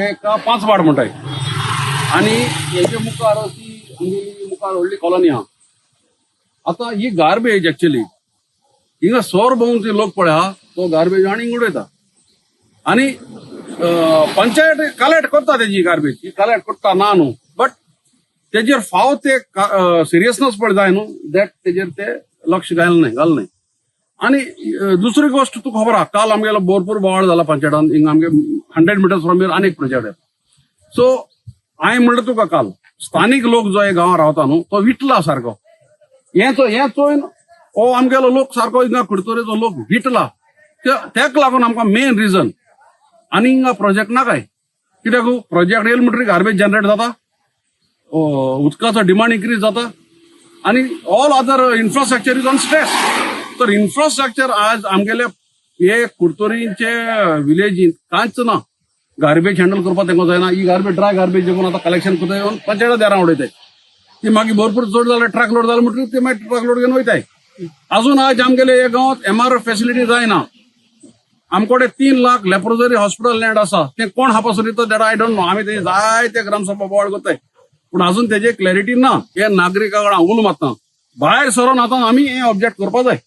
हेका पांच वाड म्हणटाय आनी हेजे मुखार ती आमगेली मुखार व्हडली कॉलनी आहा. आतां ही गार्बेज एक्चुली हिंगा सोर भोंवन ती लोक पळय आहा, तो गार्बेज आनी हिंगा उडयता आनी पंचायत कलेक्ट करता तेजी गार्बेज ही कलेक्ट करता ना न्हू, बट तेजेर फाव ते सिरियसनेस पळय जाय न्हू, that तेजेर ते लक्ष घाल नाही. आणि दुसरी गोष्ट तुका खबर आहा, काल आमगेलो भरपूर बोवाळ जाला पंचायतान. हिंगा आमगे 100 मिटर्स फ्रॉम here आनीक प्रोजेक्ट येता. सो हांवें म्हणलें तुका, काल स्थानीक लोक जो हे गांवां रावता न्हू, तो विटला सारको. हें चोय, हें चोयन हो आमगेलो लोक सारको हिंगा कुडतरेचो लोक विटला. तेका लागून आमकां मेन रिजन आनी हिंगा प्रोजेक्ट नाकाय. कित्याक प्रोजेक्ट येयले म्हणटकीर गार्बेज जनरेट जाता, उदकाचो डिमांड इन्क्रीज जाता आणि all other infrastructure is on stress. तर इन्फ्रास्ट्रक्चर आज आमगेले हे कुडतोरींचे विलेजीन कांयच ना. गार्बेज हँडल करपाक तांकां जायना. ही गार्बेज, ड्राय गार्बेज घेवन आतां कलेक्शन करता, येवन पंचायत दारां उडयताय. ती मागीर भरपूर चड जाल्यार, ट्रक लोड जालें म्हणटकीर ते मागीर ट्रक लोड घेवन वयताय. अजून आज आमगेले हे गांवांत एमआरएफ फेसिलिटी जायना. आमकडे 3 लाख लेप्रोजरी हॉस्पिटल लँड आसा, ते कोण हापासून दिता, that I don't know. आमी ते जायते ग्रामसभा बोवाळ करताय, पूण अजून तेजे क्लॅरिटी ना. हे नागरिका कडेन हांव उलो मारता, भायर सरोन आतां आमी हें ऑब्जेक्ट करपा जाय.